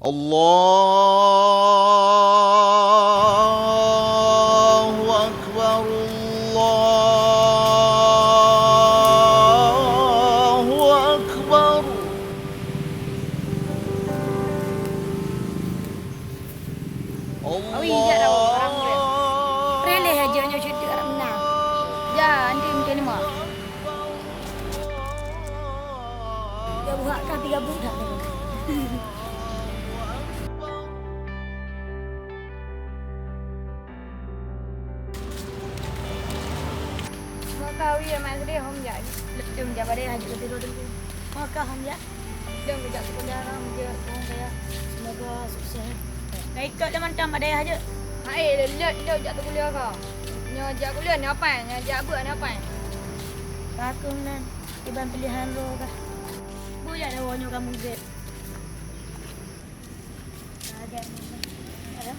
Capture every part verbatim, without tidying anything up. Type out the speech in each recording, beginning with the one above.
Allahu Akbar, Allahu Akbar. Awi, jak dah, orang dia. Preh lé aja nyoe syuting harap menang. Ja, nanti mungkin lima. Ya, buat kah tiga bulan. Maka awi ya mak sedih hom jak. Letum jak badai hajat tidur dulu. Maka hom jak. Lôn geujak sikuliah rang jeuet, ureueng kaya. Semoga sukses. Ka ikot lé mantong bak dayah jeuet. Hai, lôn, lôn jak sikuliah ka. Nyoe jak kuliah ni apai, nyoe jak beuet ni apai. Ka keuh nan, kiban pilihan droe kah. Bujak dawa nyoe kamoe gét. Ka gét. Ada.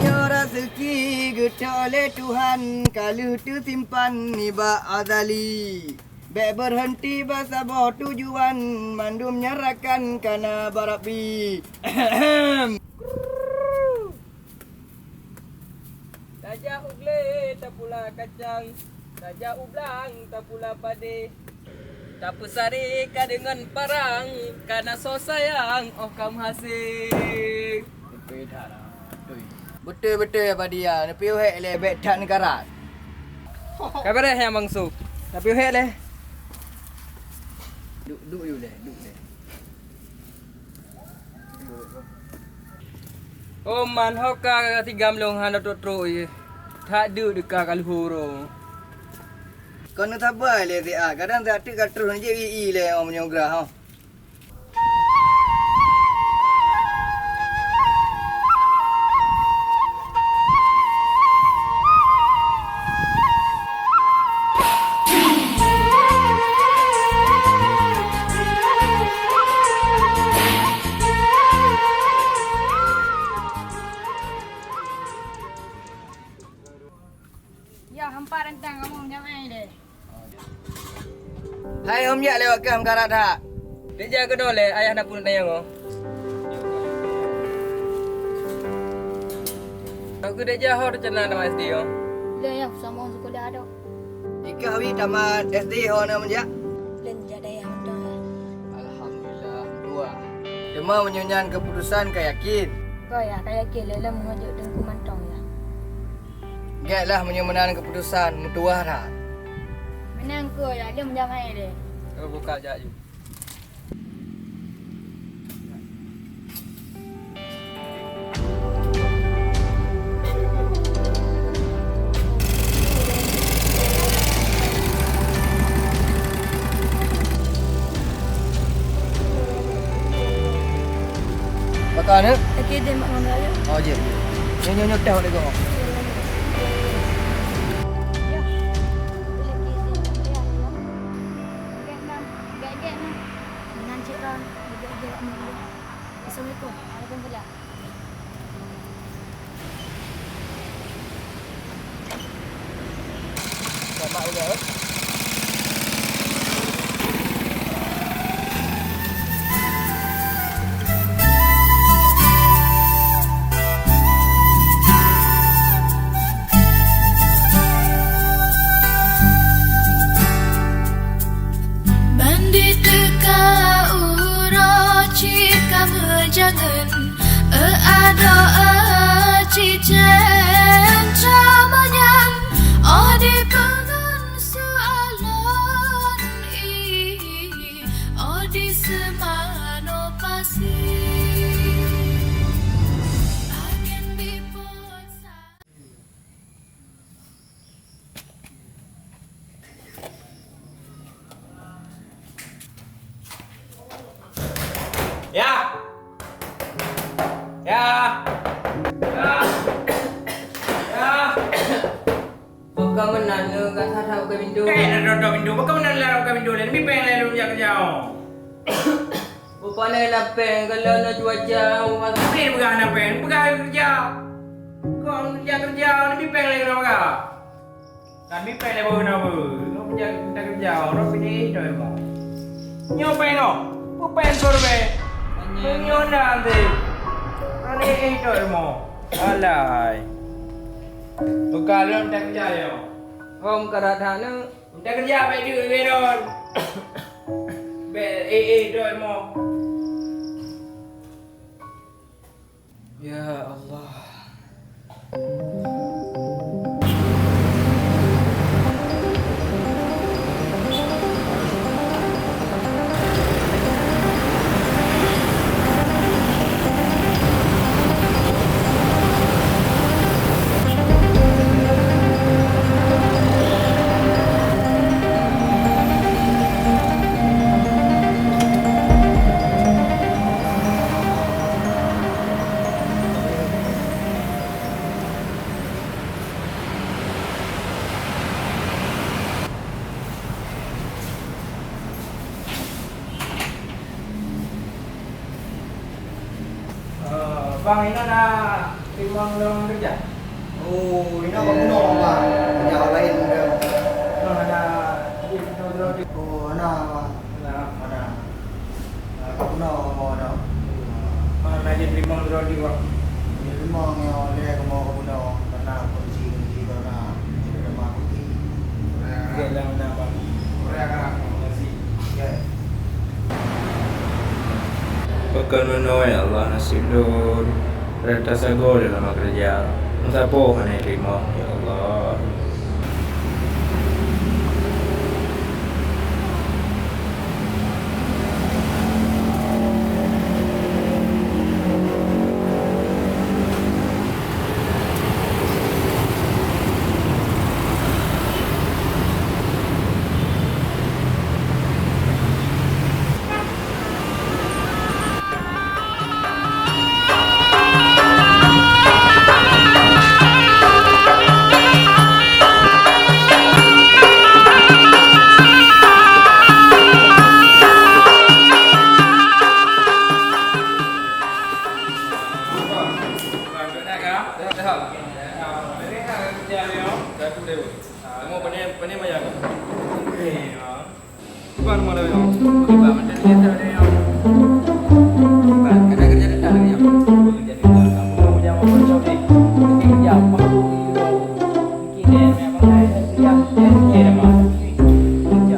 Nyoe raseuki geutoe lé Tuhan ka lheueh teusimpan nibak azali. Bék beureunti bak saboh tujuan, mandum nyan rakan ka na bak Rabbi. Tajak u glé tapula kacang, tajak u blang tapula padé. Tapeusaré ka deungon parang, ka na soe sayang óh ka meuhasé. Beutôi that, beutôi. Beutôi-beutôi, Abah Dia, neupiôh hék lé bék that neukarat. Ka beureh nyang bangso. Tapiôh hék lé. Duek, duek yue lé, duek lé. Oh man, ho ka tigam lôn hana trok-trok ie. That deuk deuka ka leuhô uroe. Kon neusabai lé siat, kadang siat teuk ka troh neujép ie-ie lé oh meunyoe grah, ho. Ya, hampa rantang kamoe meujamai deh. Hai, hom jak lewat kah meukarat hak. Dek jak keunoe lé, ayah na peuneuk tanyong oh. Kau keu dek jak ho teucana nama S D oh. Lé ya, sama sekolah ada. Ikah wi tamat S D ho na meujak. Lé meujak dayah mantong ya. Alhamdulillah, dua. Teuma meunyoe nyan keuputusan ka yakin. Ka ya, ka yakin lé lom meujak teungku mantong ya. Gét lah meunyoe meunan keuputusan, meutuwah that. Meunan keuh ya, lôn meujamai lé. Keu buka jak yue. Baka ni? Okey, dia mak ngam raya. Oh, je. Nyonya nyonya teh awak dekat. Assalamualaikum. Ban diteuka uroe cit ka meujangeun, eu adoe cicém teumanyan, oh dipeungon su alon ié, oh diseumanoe pasi. Angén diposa. Ya. Ya. Ya. Pakon meunan lé, ka that buka pintoe. Eh, dah tutup pintoe. Pakon meunan lé buka pintoe lé? Neubri péng lé lôn jak keureuja. Bukon na péng, gohlom na cuaca, bukon. Neubri peugah na péng, peugah keureuja. Kok keureuja-keureuja, neubri péng lé keunoe peugah. Kan mi péng lé beuh na beuh. Nyoe peujak mita keureuja, uroe pih éh-éh droe rumoh. Nyoe péng nyoe. Peue péng keu rubée? Meunyoe na ansé. Uroe éh-éh droe rumoh. Alai. Buka lom mita keureuja nyoe. Hom karat hana. Mita keureuja baik duit lé ron. Bèk éh-éh droe rumoh. Ya Allah. Eh, bang, inoe na teurimong lowongan keureuja? Oh, inoe ka bunoe, bang. Keureuja laén, bang. Inoe hana. Oh, hana, bang. Hana. Hana. Ah, ka bunoe kamoe inoe. Hana jiteurimong droe di, bang. Jiteurimong nyoe lé kamoe ka bunoe, karena kondisi-kondisi corona. Oke, lam nama. Pakon meunoe, ya Allah, naseb lôn. Rata sagoe lôn lam keureuja. Meusaboh hana teurimong, ya Allah. Kamoe pane, pane maya. Kiban malam nyoe. Kiban malam nyoe. Kiban, kadang kerja dekat lagi nyoe. Kerja dekat kamu. Kamu jangan macam ni. Kerja apa? Mungkin dia memang saya kerja, dia kerja dah mah. Kerja.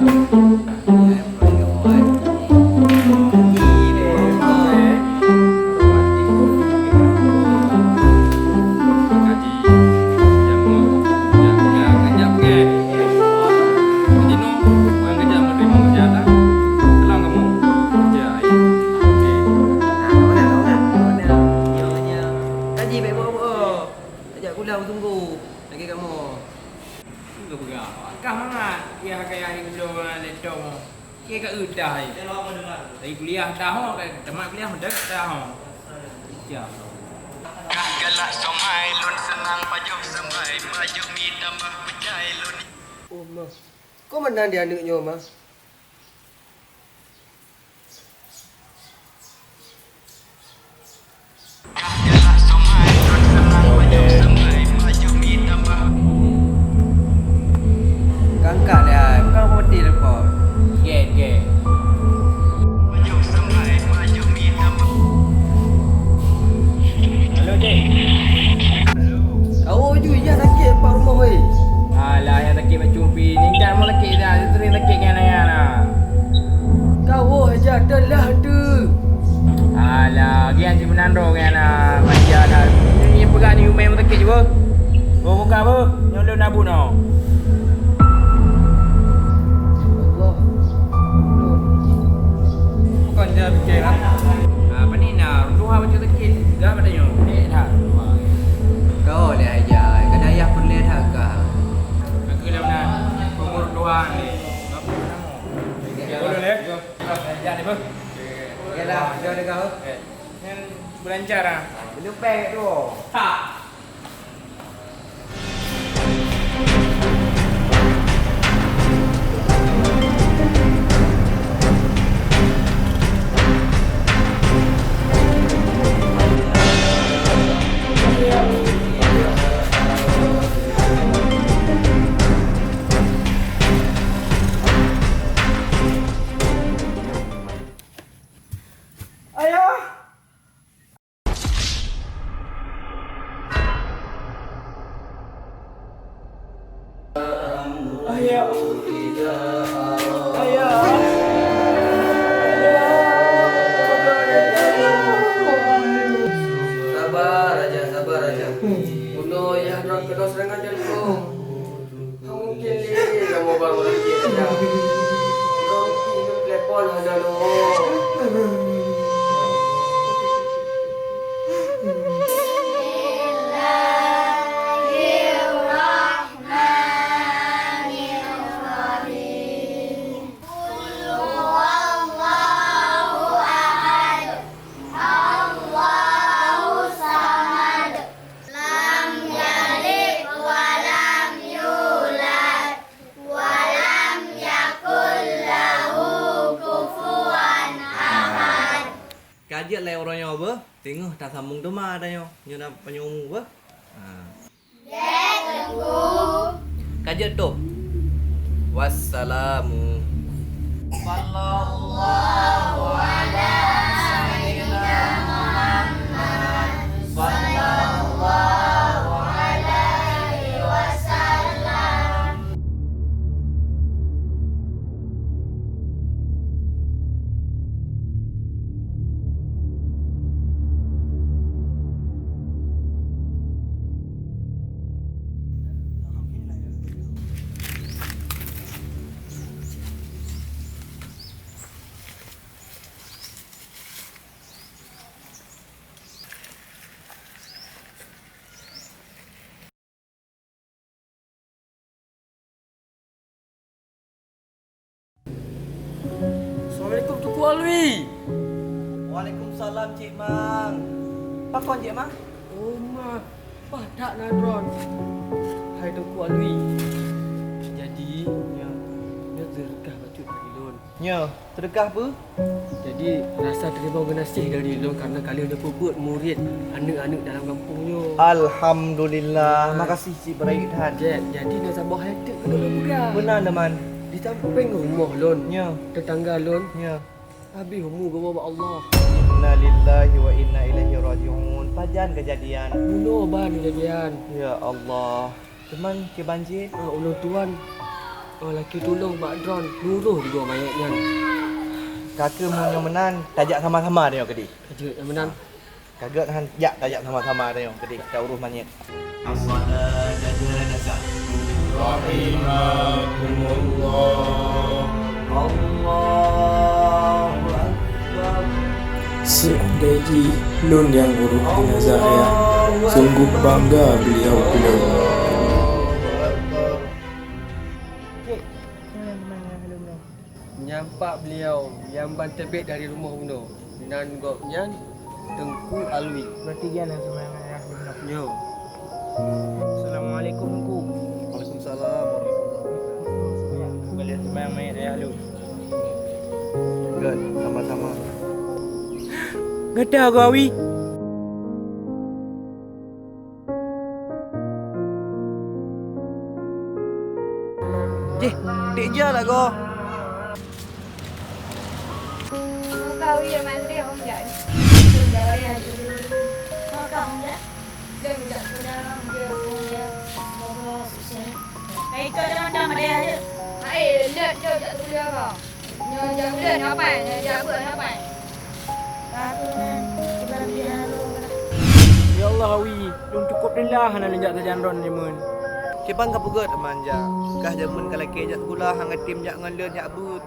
Kaji baik buat apa? Ajak kulah beutunggu lagi kamu. Peugah-peugah. Kah mangat, yah kaya hari ulo na letong. Keu ka eu dah, eh. Dari kuliah dah, oh, ka tamat kuliah, meudak dah, oh. Ija. Kah galak somai, lôn seunang pajoh sampai, pajoh mi tambah peucai lôn. Oh, ma. Kok meunan di aneuk nyoe, ma? Kangkat deh ai, bukan peuti leupah. Gèt, gèt. Halo, Cik. Tahu ju, ya sakit pak rumah, weh. Alah, nyang sakit macam pi. Ningkat mau sakit dah, sering sakit nyan, nyan, nah. Kawöh aja teulah tu. Alah, gian si meunan droe nyan, ah, manja dah. Ni peugah ni umai meuteukét je, beuh. Beuh, buka, beuh. Nyoe lôn na bunoe. Allah. Bukon ja pikir, ah. Ah, apa ni, na, rundua macam teukét. Dah pada nyoe. Eh, dah, rundua. Kau leh aja. Kadang ayah peureulèe that kah. Aku dah meunan. Umur dua ni. Aku dah mau. Boleh, eh? Jangan, eh, beuh. Yalah, dah dengar, eh. Eh. Nyan Lancar ah. Belum baik tu. Tak. Ayah! Ayah. Ayah. Sabar aja, sabar aja. Bunoe yah droe keunoe seurangan jantung. Mungkin lé kamoe bang ureueng jih saja. Droe pih telepon hana noe. Bismillahirrahmanirrahim. Qul huwallahu ahad. Allahus samad. Lam yalid wa lam yulad. Wa lam yakul lahu kufuwan ahad. Ka jeuet lé uroe nyoe beuh, teungoh tasambong teuma tanyoe, nyoe na panyumu beuh. Ha. Jeuet, Teungku. Ka jeuet tôb. Wassalamu. Sallallahu ala sayyidina Muhammad. Sallallahu alaihi wasallam. Assalamualaikum Teungku Alwi. Waalaikumsalam Cik Mang. Pakon Cik Mang? Oh ma, paih that na droen. Hai Teungku Alwi. Jadi, nyoe, nyoe seudeukah bacut dari lôn. Nyoe. Seudeukah peue? Jadi, rasa teurimong geunaséh dari lôn karena ka lheueh neupeubuet murit aneuk-aneuk dalam gampông nyoe. Alhamdulillah, makasih Cik Barit that. Jeuet, jadi na saboh hai teuk keuneuk lôn peugah. Meunan, Man. Di sampéng rumoh lôn, nyoe, teutangga lôn, nyoe, habéh umu geuwoe bak Allah. Innalillahi wa inna ilaihi raji'un. Pajan keujadian? Bunoe ban keujadian. Ya Allah. Teuma kiban jih? Ah, ulôn tuan, ah, laju tulông bak droen, luroh jigoe manyét nyan. Ka keuh meunyoe meunan, tajak sama-sama tanyoe keudeh. Ka jeuet meunan. Ka gét han, jak tajak sama-sama tanyoe keudeh, taurôh manyét. Rahimakumullah. Allahu Akbar. Seandai jih lôn nyang urôh jenazah ayah, sungguh bangga beliau keu lôn. Nyan pak beliau nyang ban teubiet dari rumoh bunoe. Nan gobnyan Teungku Alwi. Berarti nyan nyang seumayang ayah bunoe. Nyo. Assalamualaikum, Teungku. Waalaikumsalam warahmatullahi wabarakatuh. Ka lheueh seumayang manyét ayah lôn? Gét, sama-sama. Gata, Guru Awi. Jih, dik ja lah, Goh. Maka Awi mandeh hom jak. Maka hom jak. Dia hom jak ke dalam, dia hom jak. Bobo, susah. Hai, kau jangan dah mandeh aja. Hai, lihat dia jak tu dia, Goh. Nyoe jak ulôn hafai, nyoe jak beuet hafai. Aku nan kiban pih halo lah. Ya Allah, Awi, lôn cukôp leulah hana lôn jak sajan droen jameun. Kiban ka peugöt teuma jak. Kah jameun ka lakèe jak sikula, han ka tem jak ngon lôn jak beuet.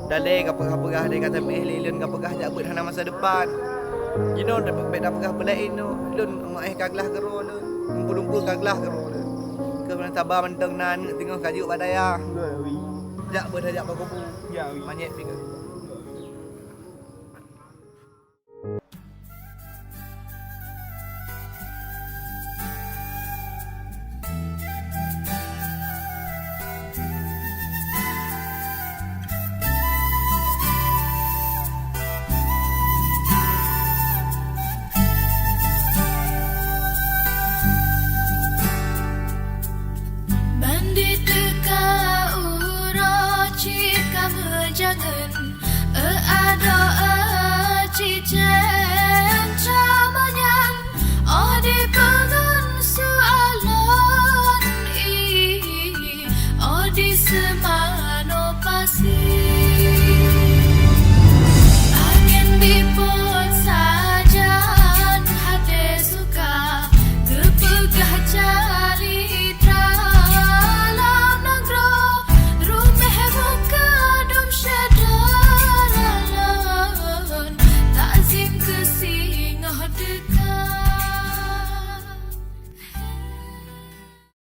Dalè ka peugah-peugah lé ka teumèh lé lôn ka peugah jak beuet hana masa depan. Jinoe bèk tapeugah peulaén nyoe, lôn maéh ka glah keudroe lôn, lumpur-lumpur ka glah keudroe lôn. Keu meunan saba mantong na aneuk teungoh ka jeuet bak dayah. Jak beuet jak bak kubu. Ya, Awi. Manyét pih ka.